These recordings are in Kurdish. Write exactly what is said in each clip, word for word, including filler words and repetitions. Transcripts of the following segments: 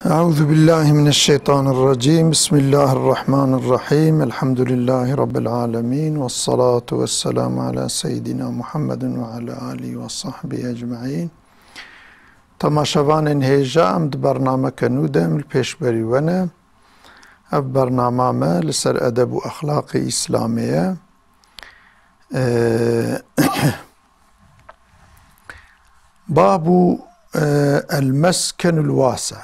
أعوذ بالله من الشيطان الرجيم. بسم الله الرحمن الرحيم. الحمد لله رب العالمين. والصلاة والسلام على سيدنا محمد وعلى آله وصحبه أجمعين. Temaşevanên hêja, em di bernameke nû de em li pêşberî we ne. Ev bernama me li ser edeb û exlaqê Îslamê ye. Ee, Babu, e, el-meskenul wasi'.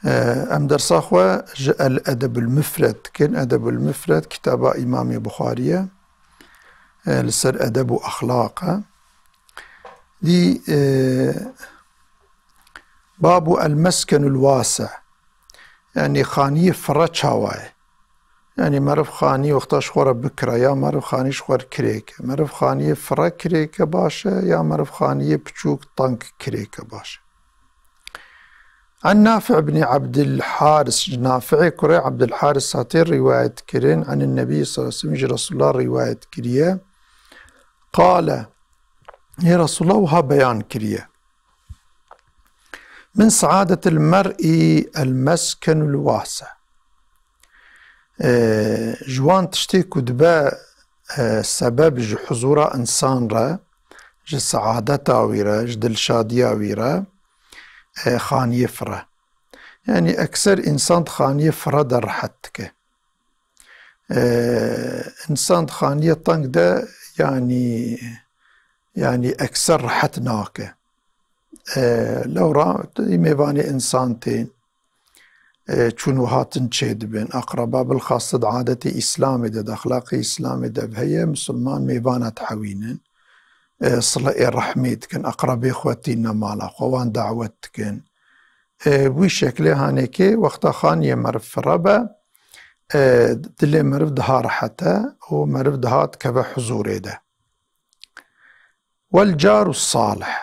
E, em dersa xwe ji El-Edebul Mufred dikin. Edebul Mufred kitaba Îmamê Buxarî ye. E, li ser edeb û exlaq e. Dî, e, Babu el-meskenul wasi'. Yanî xaniyê fire çawa ye? Yanî meriv xanî wexta ji xwe re bikira, ya meriv xanî ji xwe re kirêke. Meriv xaniyê fire kirêke baş e, ya meriv xaniyê piçûk teng kirêke baş e. An Nafi' ibn Abdul Haris, ji Nafi'ê kurê Abdul Haris hatê rîwayet kirin, an Nebî sallallahu aleyhi ve sellem, ji Resulullah rîwayet kiriye. Qale, ê Resulullah wiha beyan kiriye. Min saadetil mer'i el meskenul wasi'. Ee, ji wan tiştê ku dibe, e, sebeb ji huzura insan re, ji saadeta wî re, ji dilşadiya wî re, e, xaniyê fire. Yanî ekser insan di xaniyê fire de rehet dike. Ee, insan di xaniyê teng de, yanî, yanî ekser rehet nake. E, lewra mêvanê insan tên, e, çûn û hatin çêdibin. Aqreba bilxaste di adetê Îslamê de, di exlaqê Îslamê de heye, misilman mêvana dihewînin. E, sile ê rehmê dikin, aqrebê xwe tîne mala xwe, wan dawet dikin. E, wî şeklê hanekê wexta xaniyê meriv fire be, e, dilê meriv daha rehet e û meriv daha dikeve huzurê de. Wel caru salih.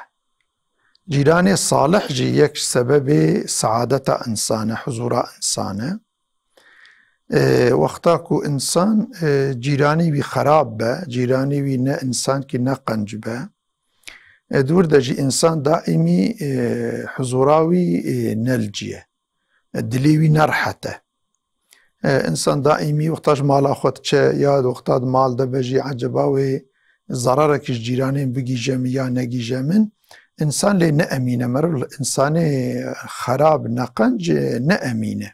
Cîranê salih jî yek ji sebebê saadeta insan e, huzura insan e. E, wexta ku insan, e, cîranê wî xerab be, cîranê wî ne insankî ne qenc be, e, di wir de jî insan daîmî, e, huzura wî, e, ne li cî ye. E, dilê wî ne rehet e. E, insan daîmî wexta ji mala xwe diçe ya wexta di mal de be jî, eceba wê zerarek ji cîranên bigîje min ya negîje min? Însan lê ne emîn e. Meriv, însanê xerab, neqenc, e, ne emîn e.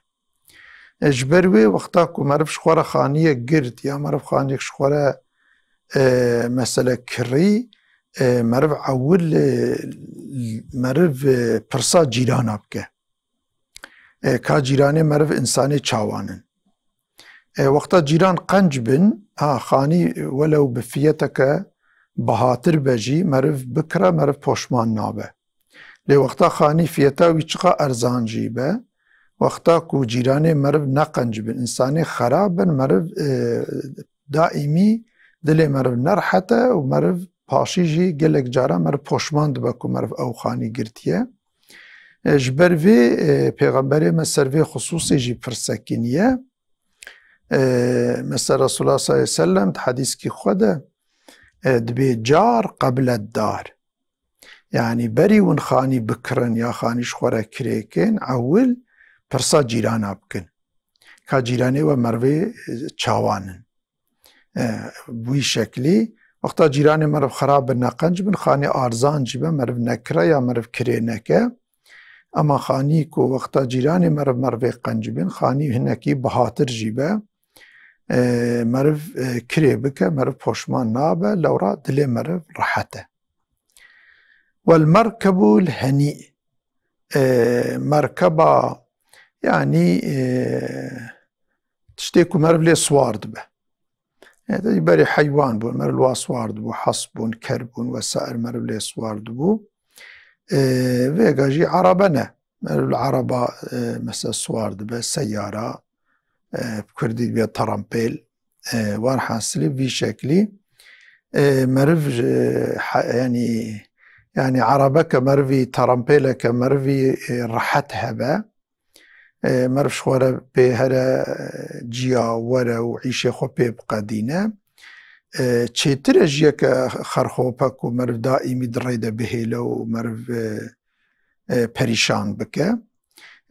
E, ji ber wê wexta ku meriv ji xwe re xaniyek girt ya meriv xaniyek ji xwe re, e, mesele kirî, e, meriv ewil, e, meriv, e, pirsa cîrana bike. E, ka cîranê meriv însanê çawan in. E, wexta cîran qenc bin, ha, xanî welew bi fiyeteke bihatir be jî, meriv bikira, meriv poşman nabe. Lê wexta xanî fiyeta wî çiqa erzan jî be, wexta ku cîranê meriv ne qenc bin, însanê xerab bin, meriv, e, daîmî dilê meriv nerehet e û meriv paşî jî gelek cara meriv poşman dibe ku meriv ew xanî girtiye. E, ji ber vê, e, Pêxemberê me ser vê xisûsê jî pirsekî niye. E, mesela Resulullah sallallahu aleyhi ve sellem di hedîskî xwe de, e, dibê car qeble dar. Yanî berî hûn xanî bikirin ya xanî ji xwe re kirêkin, ewil pirsa cîrana bikin. Ka cîranê we merivê, e, çawan in. E, bi wî şeklî, wexta cîranê meriv xerab bin, neqenc bin, xanî arzan jî be, meriv nekire ya meriv kirê neke. Ema xanî ku wexta cîranê meriv, merivê qenc bin, xanî hinekî bihatir jî be, e, meriv, e, kirê bike, meriv poşman nabe, lewra dilê meriv rehet e. Wel merkebul henî. E, merkeba, yanî, e, tiştê ku meriv lê siwar dibe. E, berê heywan bûn, meriv li wa siwar dibû, hesp bûn, ker bûn vesair, meriv lê siwar dibû. E, vêga jî erebe ne. Meriv li ereba, e, mesela siwar dibe, seyara, e, bi kurdî dibe terampêl. E, werhasilî vî şeklî, e, meriv ji, he-, yanî, yanî erebeke merivî, terampêleke merivî, e, rehet hebe. E, meriv ji xwe re pê here, e, ciya were û îşê xwe pê biqedîne. E, çêtir e ji yeke xerxope ku meriv daîmî di rê de bihêle û meriv, e, e, perîşan bike.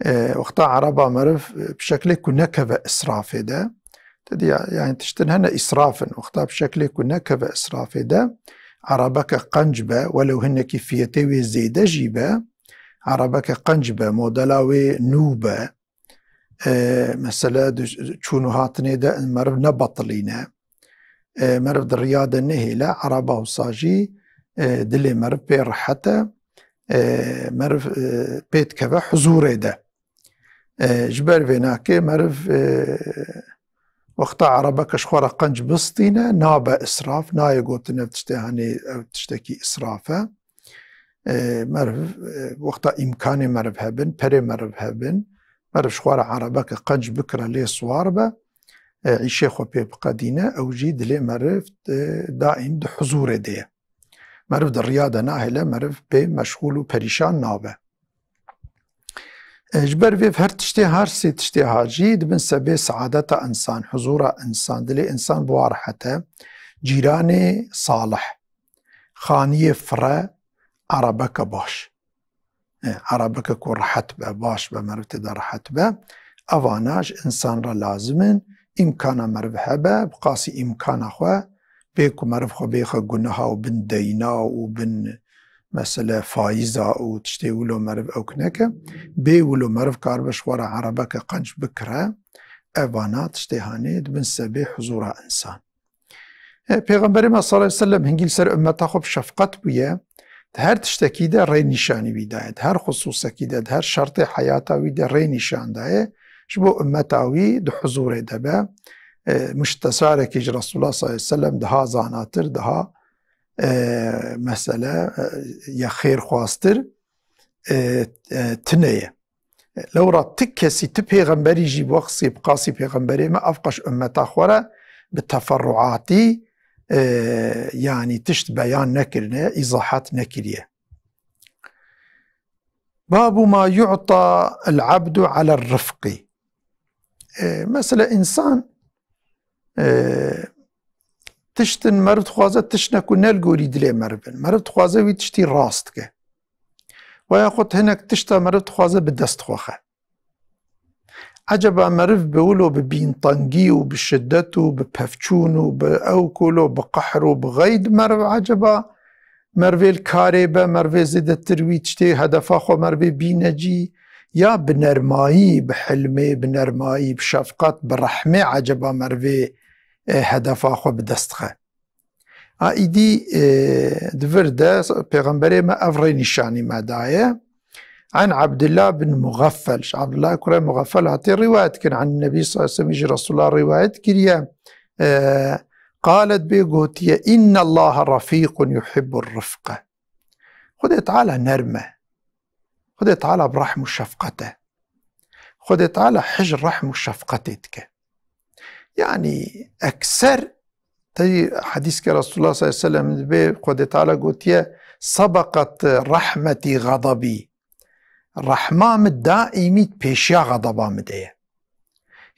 E, wexta ereba meriv, e, bi şeklê ku nekeve israfê de, te dî ya-, yani tiştin hene israf in, wexta bi şeklê ku nekeve israfê de, erebeke qenc be, welew hinekî fiyetê wê zêde jî be, erebeke qenc be, modela wê nû be, e, mesele di çûn û hatinê de meriv nebatilîne, e, meriv di riya de nehêle, ereba wisa jî, e, dilê meriv pê rehet e, e, meriv, e, pê dikeve huzûrê de. E, ji ber vê nakê meriv, e, wexta erebeke ji xwe re qenc bistîne, nabe israf, nayê gotin ev tiştê hanê, ev tiştekî israf e. E, meriv, e, wexta îmkanê meriv hebin, perê meriv hebin, meriv ji xwe re erebeke qenc bikire lê siwar be, e, îşê xwe pê biqedîne, ew jî dilê meriv, e, daîm di huzûrê de ye. Meriv di riya de nahêle, meriv pê meşxûl û perîşan nabe. E, ji ber vê her tiştê, her sê tiştê ha jî dibin sebê seadeta însan, huzûra însan, dilê însan bi wa rehet e. Cîranê salih, xaniyê fire, erebeke baş. E, erebeke ku rehet be, baş be, meriv tê de rehet be. Evana ji însan re lazim in, îmkana meriv hebe, bi qasî îmkana xwe, bê ku meriv xwe bêxe guneha û bin deyna û bin mesele faîza û tiştê wilo meriv ewk neke, bê wilo meriv karibe ji xwe re erebeke qenc bikire, evana tiştê hanê dibin sebê huzûra însan. E, Pêxemberê me sallallahu aleyhi ve sellem hingî li ser ummeta xwe bi şefqet bûye, di her tiştekî de rê nîşanî wî daye, di her xisûsekî de, di her şertê heyata wî de rê nîşan daye, ji bo ummeta wî di huzûrê de be. E, muştesarekî ji Resulullah sallallahu aleyhi ve sellem daha zanatir, daha, e, mesele, e, ya xêrxwaztir, e, e, tune ye. Lewra ti kesî, ti pêxemberî jî bi wexsî bi qasî pêxemberê me ev qas ummeta xwe re bi teferruatî, e, yanî tişt beyan nekirine, îzahat nekiriye. Babu ma yu'ta el abdu ala rifqi. E, mesela însan, e, tiştin meriv dixwaze tiştine ku ne li gorî dilê meriv in. Meriv dixwaze wî tiştî rast ke. Weya xwe hinek tişta meriv dixwaze bi dest xwe xe. Eceba meriv bi wilo bi bîntengî û bi şiddet û bi pevçûn û bi ew kolo bi qehr û bi xeyd meriv eceba mervê li karê be, mervê zêdetir wî tiştê hedefa xwe mervê bîne cî, ya bi nermayî, bi hilmê, bi nermayî, bi şefqet, bi rehmê eceba mervê, e, hedefa xwe bi dest xe. A îdî, e, di vir de Pêxemberê me ev rênîşanî me daye. An Abdullah bin Mughaffel. Ji Abdullah kurê Mughaffel hatê rîwayet kirin. An Nebî sallallahu aleyhi ve sellem jî Resulullah rîwayet kiriye. E, qalet bê gotiye, "İnne Allaha rafiqun yuhibbur rifqe." Xwedê Teala nerm e. Xwedê Teala bi rehm û şefqet e. Xwedê Teala hij rehm û şefqetê dike. Yanî ekser tey hedîskê Resulullah sallallahu aleyhi ve sellem dibe Xwedê Teala gotiye, "Sabaqat rahmetî ghadabi." Rehma min daîmî pêşiya ghadaba min de ye.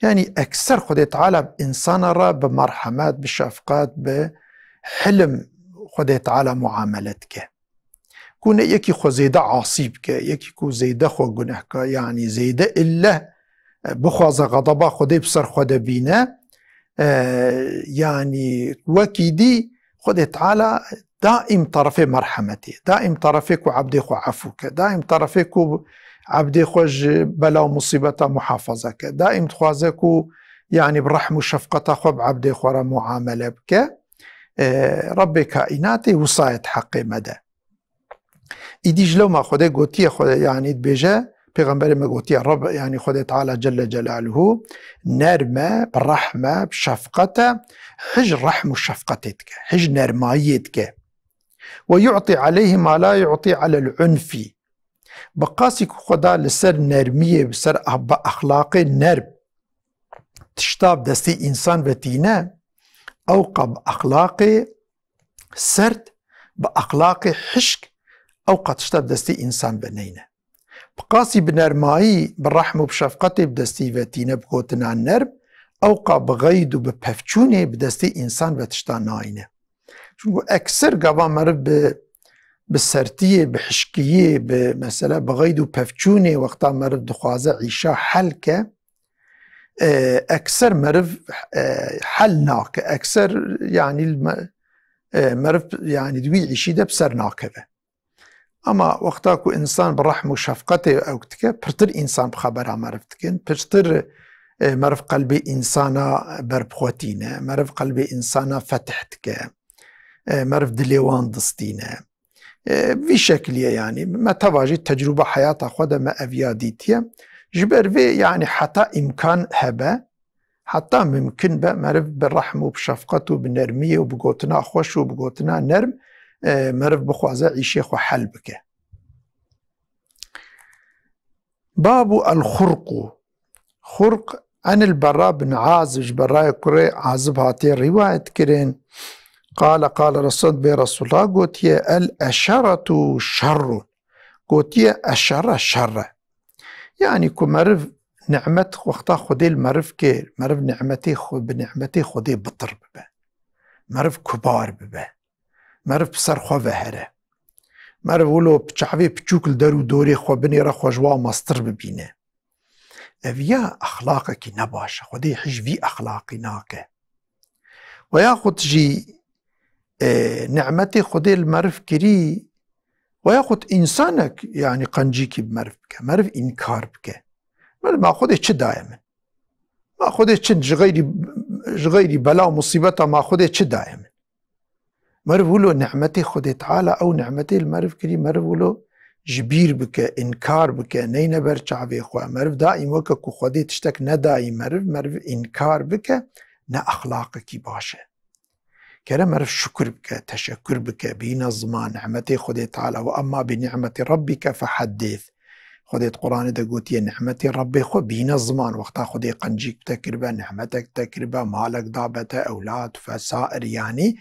Yanî ekser Xwedê Teala bi însana re bi merhemet, bi şefqet, bi hilm Xwedê Teala muamele dike. Ku ne yekî xwe zêde asî bike, yekî ku zêde xwe guneh ke, yanî zêde illeh, e, bixwaze xedeba Xwedê bi ser xwe de bîne, e, yanî wekî dî Xwedê Teala daîm terefê merhemetê, daîm terefê ku ebdê xwe efû ke, daîm terefê ku ebdê xwe ji bela û musîbeta muhafaza ke, daîm dixwaze ku, yanî bi rehm û şefqeta xwe bi ebdê xwe re muamele bike. E, Rebbê kaînatê wisa ye di heqê me de. Îdî ji lewma Xwedê gotiye, Xwedê, yanî dibêje, Pêxemberê me gotiye, Reb, yanî Xwedê Teala Celle Celaluhu nerm e, bi rehm e, bi şefqet e, hij rehm û şefqetê dike, hij nermayiyê dike. "Ve yu'ti aleyhi ma la yu'ti alel unfi." Bi qasî ku Xweda li ser nermiyê, bi ser ah-, bi exlaqê nerm tişta bi destê însan ve tîne, ewqa bi exlaqê serd, bi exlaqê hişk, ewqa tişta bi destê însan ve neyne. Bi qasî bi nermayî, bi rehm û bi şefqetê bi destî ve tîne bi gotina nerm, ewqa bi xeyd û bi pevçûnê bi destê însan ve tişta nayne. Çunku ekser gava meriv bi, bi sertiyê, bi hişkiyê, bi, mesela, bi xeyd û pevçûnê wexta meriv dixwaze îşa hel ke, e, ekser meriv, e, hel nake. Ekser, yanî, me-, e, meriv, yanî, di wî îşî de bi ser nakeve. Ama wexta ku însan bi rehm û şefqetê ew dike, pirtir însan bi xebera meriv dikin, pirtir, e, meriv qelbê însana ber bi xwe tîne, meriv qelbê însana fetih dike, e, meriv dilê wan distîne. E, vî şekilî ye, yanî me teva jî tecrûba heyata xwe de me ev ya dîtiye. Ji ber vê, yanî, heta îmkan hebe, heta mimkin be, meriv bi rehm û bi şefqet û bi nermiyê û bi gotina xweş û bi gotina nerm, e, meriv bixwaze îşê xwe hel bike. Babu el-xurqu. Xurq, enil Berra bin Azib, ji Berrayê kurê Azib hatiye rîwayet kirin. Qale, qale Resul, bê Resulullah gotiye, "El-eşeretu şerrun." Gotiye, "Eşere şer e." Yanî ku meriv nimet wexta Xwedê li meriv kir, meriv nimetê xwe, bi nimetê Xwedê bitir bibe. Meriv kubar bibe. Meriv bi ser xwe vehere. Meriv wilo bi çavê piçûk li der û dorê xwe binêre, xwe ji wan mestir bibîne. Ev ya exlaqekî ne baş e. Xwedê hîç vî exlaqî nake. We yaxud jî, e, nimetê Xwedê li meriv kirî, we yaxud însanek, yanî, qencîkî bi meriv bike, meriv înkar bike. Meriv, ma Xwedê çi daye min? Ma Xwedê çi ji xeyrî, ji xeyrî bela û musîbeta ma Xwedê çi daye min? Meriv wilo nimetê Xwedê Teala, ew nimetê li meriv kirî, meriv wilo ji bîr bike, înkar bike, neyne ber çavê xwe. Meriv daîm weke ku Xwedê tiştek nedayî meriv, meriv înkar bike, ne exlaqekî baş e. Kere meriv şukir bike, teşekur bike, bîne ziman, nimetê Xwedê Teala, "Ve emma bi ni'meti rabbike fehaddis." Xwedê di Quranê de gotiye, "Nimetê Rabbê xwe bîne ziman." Wexta Xwedê qencîk bi te kiribe, nimetek bi te kiribe, malek dabe te, ewlad, fesair, yanî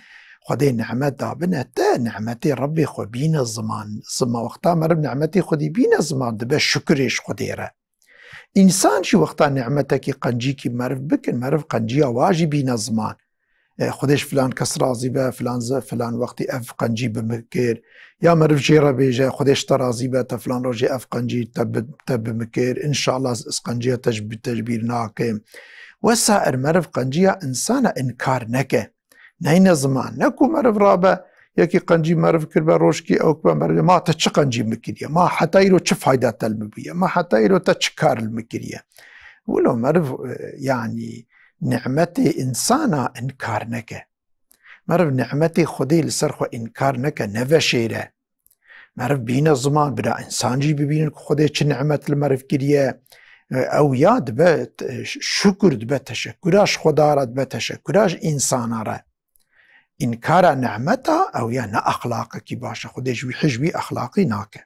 Xwedê nimet dabine te, nimetê Rabbê xwe bîne ziman. Zima wexta meriv nimetê Xwedî bîne ziman, dibe şukirê ji Xwedê re. Însan jî wexta nimetekî, qencîkî meriv bikin, meriv qenciya wa jî bîne ziman. E, Xwedê ji filan kes razî be, filan ze-, filan wextî ev qencî bi min kir. Ya meriv jê re bêje, "Xwedê ji te razî be, te filan rojê ev qencî te bi, te bi min kir. Înşallah ez qenciya te ji bi te ji bîr nakim." Wesair meriv qenciya însana înkar neke. Neyne ziman. Ne ku meriv rabe, yekî qencî meriv kiribe, rojkî ew kibe meriv, "Ma te çi qencî min kiriye? Ma heta îro çi fayda te li min bûye? Ma heta îro te çi kar li min kiriye?" Wilo meriv, e, yanî, nimetê însana înkar neke. Meriv nimetê Xwedê li ser xwe înkar neke, neveşêre. Meriv bîne ziman, bira însan jî bibînin ku Xwedê çi nimet li meriv kiriye. E, ew ya dibe, e, şukur dibe, teşekura ji Xweda re dibe, teşekura ji însana re. Înkara nimeta, ew ya ne exlaqekî baş e. Xwedê ji wî hîç wî exlaqî nake.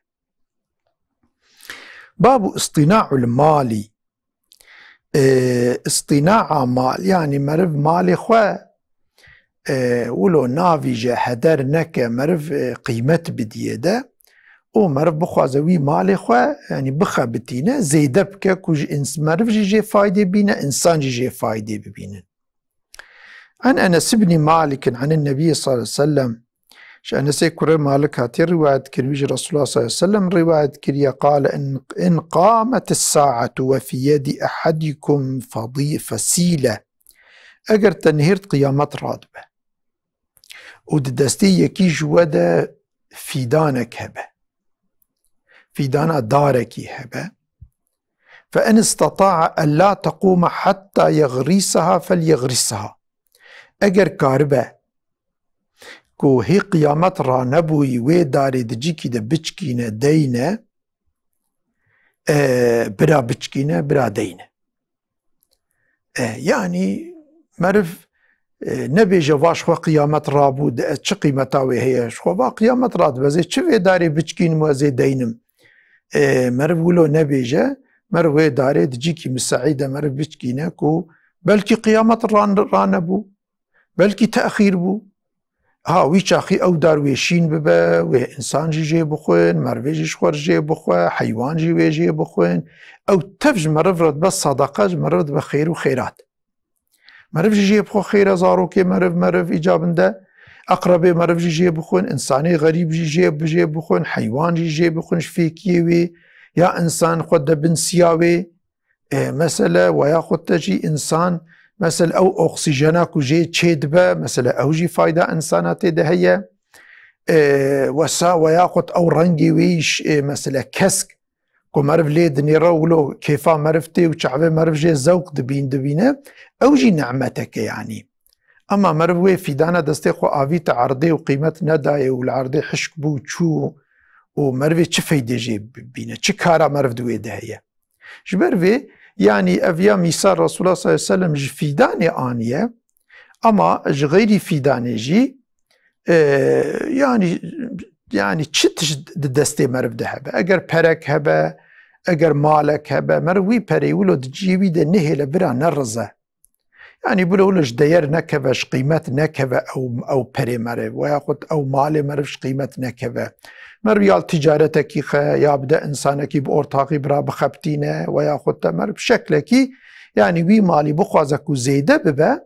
Babu îstînaul malî. E, îstînaa mal, yanî meriv malê xwe, e, wilo navîje, heder neke, meriv, e, qîmet bidiyê de û meriv bixwaze wî malê xwe, yanî bixebitîne, zêde bike ku ji îns-, meriv jî jê faydê bîne, însan jî jê faydê bibînin. An Enes ibn Malik an Nebî sallallahu aleyhi ve sellem, ji Enesê kurê Malik hatiye rîwayet kirin, wî ji Resulullah sallallahu aleyhi ve sellem rîwayet kiriye, qale, in, in qamet saatu ve fî yedî ehadikum fadî-, fesîle. Eger te nihêrt qiyamet radibe û di destê yekî ji we de fîdanek hebe, fîdana darekî hebe, "Fe in isteta'a en la teqûme hatta yegrîseha felyegrisha." Eger karibe ku hê qiyamet ranebûyî wê darê di cîkî de biçkîne, deyne, e, bira biçkîne, bira deyne. E, yanî meriv, e, nebêje, "Va ji xwe qiyamet rabû, de ez çi qîmeta wê heye? Ji xwe va qiyamet radibe, ez ê çi vê darê biçkînim û ez ê deynim?" E, meriv wilo nebêje, meriv wê darê di cîkî miseî de meriv biçkîne ku belkî qiyamet ran-, ranebû, belkî texîr bû. Ha, wî çaxî ew dar wê şîn bibe, wê însan jî jê bixwin, merivê jî ji xwe re jê bixwe, heywan jî wê jê bixwin. Ew tev ji meriv re dibe sedeqe, ji meriv dibe xêr û xêrat. Meriv jî jê bixwe xêr e, zarokê meriv, meriv îcabinde. Eqrebê meriv jî jê bixwin, insanê xerîb jî jê, jê bixwin, heywan jî jê bixwin ji fêkiyê wê, ya insan xwe de bin siya wê. E, mesele, we yaxud te jî insan, mesele ew oksîjena ku jê çê dibe, mesele ew jî fayda insana tê de heye. E, wesa we yaxud ew rengê wê yî ş-, e, mesele kesk, ku meriv lê dinêre û wilo kêfa meriv tê û çavê meriv jê zewq dibîn-, dibîne, ew jî nimetek e yanî. Ema meriv wê fîdana destê xwe avîte erdê û qîmet nedayê û li erdê hişk bû çû û merivê çi feydê jê bibîne, çi kara meriv di wê de heye? Ji ber vê, yanî ev ya mîsal Resulullah sallallahu aleyhi ve sellem ji fîdanê aniye, ema ji xeyrî fîdanê jî, e, yanî, yanî çi tişt di destê meriv de hebe? Eger perek hebe, eger malek hebe, meriv wî perê wilo di cihê wî de nehêle bira nerize. Yanî bilo wilo ji deyer nekeve, ji qîmet nekeve ew, ew perê meriv, we yaxud ew malê meriv ji qîmet nekeve. Meriv ya li ticaretekî xe, ya bide insanekî bi ortaxî bira bixebitîne, we yaxud te meriv bi şeklekî, yanî wî malî bixwaze ku zêde bibe,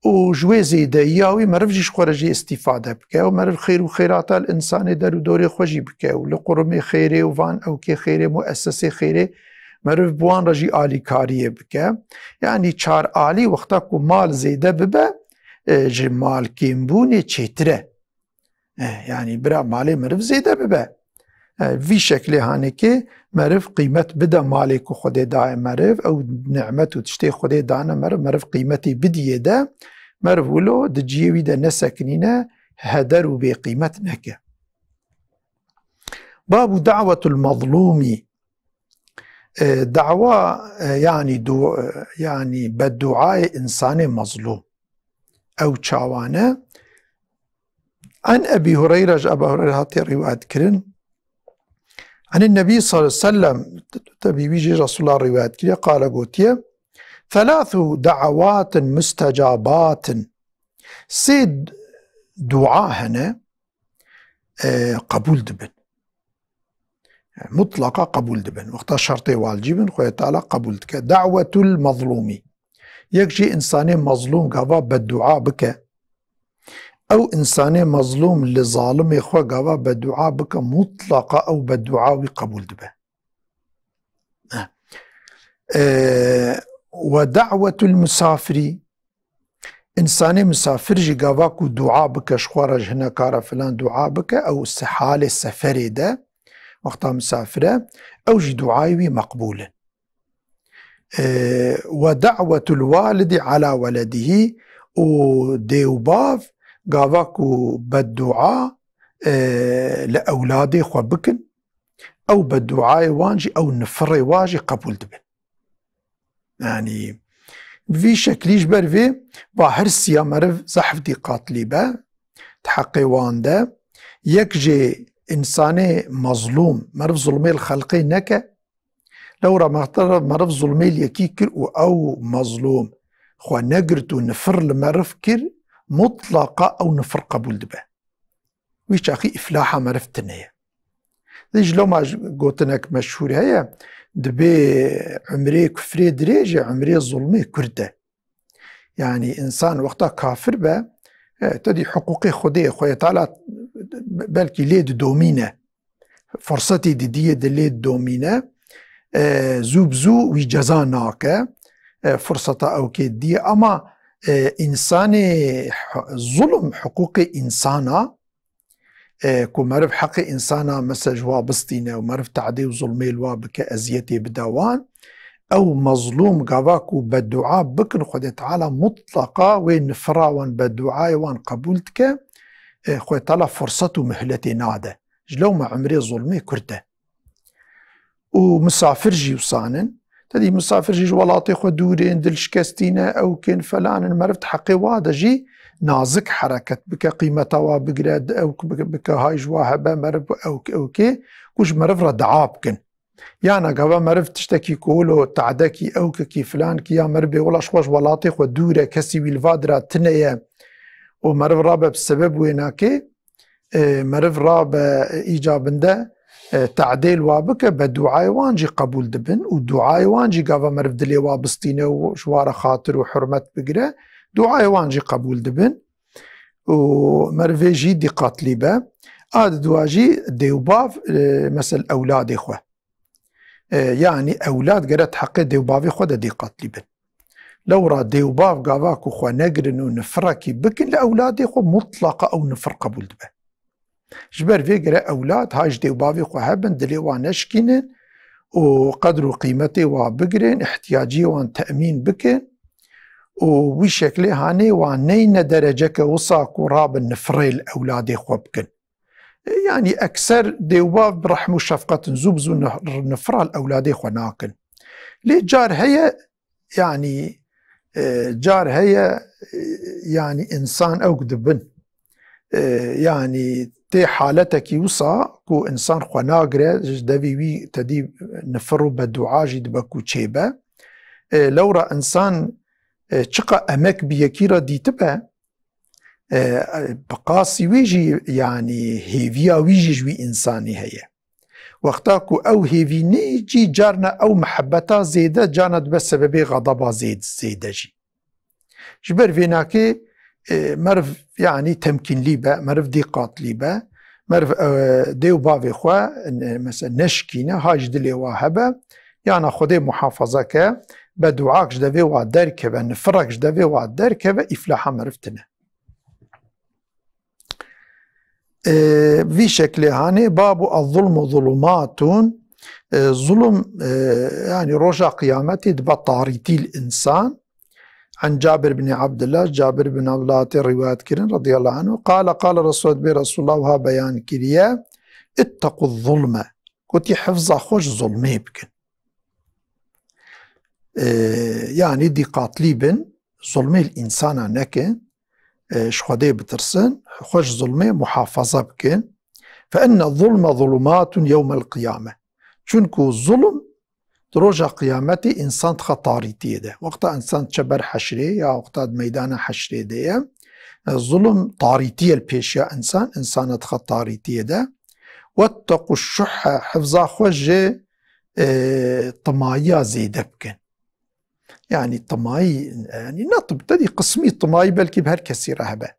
û ji wê zêdeyiya wî meriv jî ji xwe re jî îstîfade bike û meriv xêr û xêrata li insanê der û dorê xwe jî bike û li qurumê xêrê û van ewkê xêrê, muessesê xêrê, meriv bi wan re jî alîkariyê bike. Yanî çar alî wexta ku mal zêde bibe, e, ji mal kêmbûnê çêtir e. E, yanî bira malê meriv zêde bibe. E, vî şeklê hanekê meriv qîmet bide malê ku Xwedê daye meriv, ew nimet û tiştê Xwedê dane meriv, meriv qîmetê bidiyê de, meriv wilo di cihê wî de nesekinîne, heder û bêqîmet neke. Babu da'wetul mazlûmî. E, dawa, e, yanî du-, e, yanî bedduayê insanê mazlûm. Ew çawane? An Ebî Hureyre, ji Ebî Hureyre hatiye rîwayet kirin. An Nebî sallallahu aleyhi ve sellem, tebî wî jî Resulullah rîwayet kiriye, qale gotiye, "Thelâthu da'awatin mustecabatin." Sê dua hene, e, qebûl dibin. Mutlaqa qebûl dibin. Wexta şertê walcî bin, Xwedê Teala qebûl dike. Da'wetul mazlûmî. Yek jî însanê mazlûm gava beddua bike, ew însanê mazlûm li zalimê xwe gava beddua bike, mutlaqa ew beddua wî qebûl dibe. E, we da'wetul musafirî, însanê misafir jî gava ku dua bike, ji xwe re ji hinek kara filan dua bike, ew se-, halê seferê de, wexta misafir e, ew jî duayê wî meqbûl in. E, we da'wetul walidi ala weledihî, û dê û bav gava ku beddua, e, li ewladê xwe bikin, ew bedduayê wan jî, ew nifirê wan jî qebûl dibin. Yanî, bi vî şeklî ji ber vê va hirsiya meriv zehf dîqatlî be, di heqê wan de, yek jê însanê mazlûm, meriv zulmê li xelqê neke, lewra mextara meriv zulmê li yekî kir û ew mazlûm xwe negirt û nifir li meriv kir, mutlaqa ew nifir qebûl dibe. Wî çaxî îflaha meriv tune ye. Dî ji loma ji gotinek meşhûr heye, dibê umrê kufrê dirêj e, umrê zulmê kurt e. Yanî însan wexta kafir be, e, te dî hiqûqê Xwedê, Xwedê Teala belkî lê didomîne. Fursetî didiyê di lê domîne, e, zû bi zû wî ceza nake, e, furseta ewkê diye. Ama, e, însanê h-, zulm hiqûqê însana, e, ku meriv heqê însana mesela ji wa bistîne û meriv te'dê û zulmê li wa bike, eziyetê bide wan, ew mezlûm gava ku beddua bikin, Xwedê Teala mutlaqa wê nifira wan, bedduayê wan qebûl dike, e, Xwedê Teala furset û mihletê nade. Ji lewma umrê zulmê kurt e. Û misafir jî wisa nin. Te dî misafir jî ji welatê xwe dûr in, dilşikestî ne, ewk in, felan in. Meriv di heqê wa de jî nazik hereket bike, qîmeta wa bigire, di ewk bike, bike hay ji wa hebe, meriv ewk, ewkê, ku ji meriv re dua bikin. Yana gava meriv tiştekî ku wilo tadekî, ewkekî, filankî ya meriv bê, wela ji xwe ji welatê xwe dûr e, kesî wî li va dira tune ye û meriv rabe bi sebeb wê nake, e, meriv rabe, e, îcabinde, e, tadê li wa bike, beduayê wan jî qebûl dibin û duayê wan jî gava meriv dilê wa bistîne û ji wa re xatir û hurmet bigire, duayê wan jî qebûl dibin. û merivê jî dîqatlî be. A di dua jî dêwbav, e, mesel ewladê xwe. E, yanî ewlad gere di heqê dêwbavê xwe de dîqatlî bin. Lewra dêwbav gava ku xwe negirin û nifirekî bikin li ewladê xwe, mutlaqa ew nifir qebûl dibe. Ji ber vê gere ewlad ha ji dêwbavê xwe hebin, dilê wan neşikînin û qedr û qîmetê wan bigirin, ihtiyaciyê wan temîn bikin û wî şeklê hanê wan neyne dereceke wisa ku rabin nifirê li ewladê xwe bikin. E, yanî ekser dêwbav bi rehm û şefqet in, zû bi zû nif-, nifira li ewladê xwe nakin. Lê car heye, yanî, e, car heye, e, yanî însan ewk dibin. E, yanî tê haletekî wisa ku însan xwe nagire, ji devî wî tedî nifir û bedua jî dibe ku çêbe. E, lewra însan, e, çiqa emek bi yekî re dîtibe, e, bi qasî wî jî, yanî hêviya wî jî ji wî însanî heye. Wexta ku ew hêvî nî cî, carna ew mihebeta zêde carna dibe sebebê xedeba zêd-, zêde jî. Ji ber vênakê, e, meriv, yanî temkînlî be, meriv dîqatlî be, meriv, e, dê û bavê xwe, e, mesela neşikîne, ha ji dilê wa hebe, yana Xwedê muhafaza ke, beduak ji devê wa derkeve, nifirek ji devê wa derkeve, îflaha meriv tine. E, vî şeklê hanê, babu az-zulmu zulumatun, e, zulum, e, yanî roja qiyametê dibe tarîtî li însan. An Cabir bin Abdullah, Cabir bin Abdullah hatê rîwayet kirin, radiyallahu anhu, qala, qala Resul, bê Resulullah wiha beyan kiriye, ittaqu zulme, gotî, hifza xwe ji zulmê bikin. E, yanî dîqatlî bin, zulmê li însana nekin, e, ji Xwedê bitirsin, xwe ji zulmê muhafaza bikin. Fe inne zulme zulumatun yewmel qiyame. Çunku zulm di roja qiyametê însan dixe tarîtiyê de. Wexta însan diçe ber heşrê ya wexta di meydana heşrê de ye, e, zulm tarîtiyê li pêşiya însan, însana dixe tarîtiyê de. Wettequ şuhhe, hifza xwe ji, e, timayiya zêde bikin. Yanî timayî, yanî ne tim-, tedî qismî timayî belkî bi her kesî re hebe.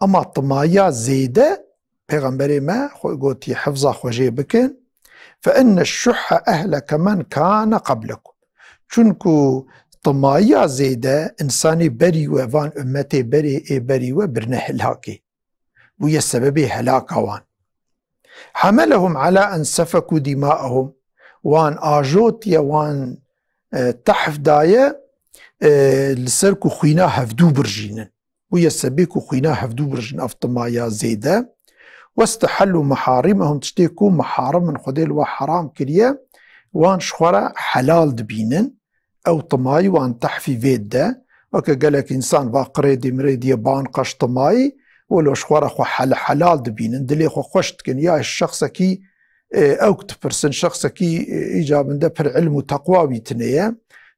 Ema timayiya zêde, Pêxemberê me xwe gotî, hifza xwe jê bikin. Fe inne şuhhe ehleke men kane qeblekum. Çunku timayiya zêde însanê berî we, van ummetê berê, ê berî we birine helakê. Bûye sebebê helaka wan. Hamelehum ala en sefeku dimaehum. Wan ajotiye, wan, e, tehf daye, e, li ser ku xwîna hevdû birjînin. Bûye sebê ku xwîna hevdû birjin, ev timaya zêde. Westehellu meharimehum, tiştê ku meharim in, Xwedê li we heram kiriye, wan ji xwe re helal dibînin. Ew timayî wan tehfî vê dide. Weke gelek însan va qirêdî mirêdî ye, ban qeş timayî, welo ji xwe re xwe hel-, helal dibînin, dilê xwe xweş dikin. Ya şexsekî, e, ewk dipirsin, şexsekî, e, îcabinde pir ilm û teqwa wî tine ye.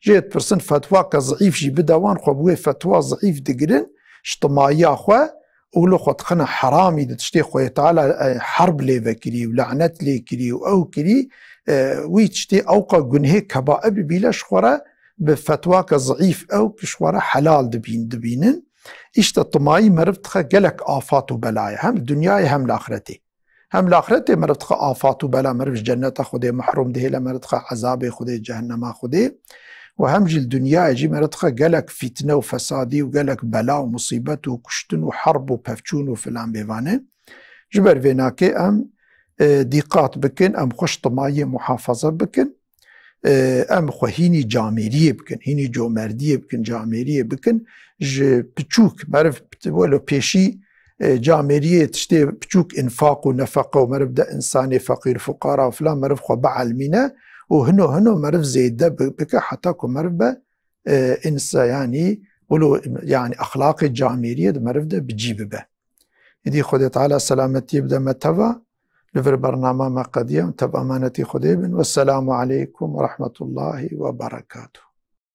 Jê dipirsin fetwake zîîf jî bide wan, xwe bi wê fetwa zîîf digirin, ji timayiya xwe û li xwe dixine heramî, di tiştê Xwedê Teala, e, herb lê vekirî û lanet lê kirî û ew kirî, e, wî tiştê ewqa gunhê kebaib bîle ji xwe re bi fetwake zîîf ew ki ji xwe re helal dibîn-, dibînin. Îşte timayî meriv dixe gelek afat û belaye, hem li dinyayê hem li axretê. Hem li axretê meriv dixe afat û bela, meriv ji cenneta Xwedê mehrûm dihêle, meriv dixe ezabê Xwedê, cehennema Xwedê. Û hem jî li dinyayê jî meriv dixe gelek fîtne û fesadî û gelek bela û musîbet û kuştin û herb û pevçûn û filan bêvane. Ji ber vê nakê em, e, dîqat bikin, em xwe ji timayiyê muhafaza bikin. E, em xwe hînî camêriyê bikin, hînî comerdiyê bikin, camêriyê bikin. Ji piçûk, meriv welo pêşî, e, camêriyê tiştê piçûk, înfaq û nefeqe û meriv de însanê feqîr, fuqara û filan meriv xwe bielmîne û hino hino meriv zêde bi-, bike heta ku meriv be, e, însa-, yanî wilo, yanî exlaqê camêriyê di meriv de bi cî bibe. Îdî Xwedê Teala selametiyê bide me teva, li vir bernama me qediye, em tev emanetî Xwedê bin. Wesselamu aleykum ve rahmetullahi ve berekatuhu.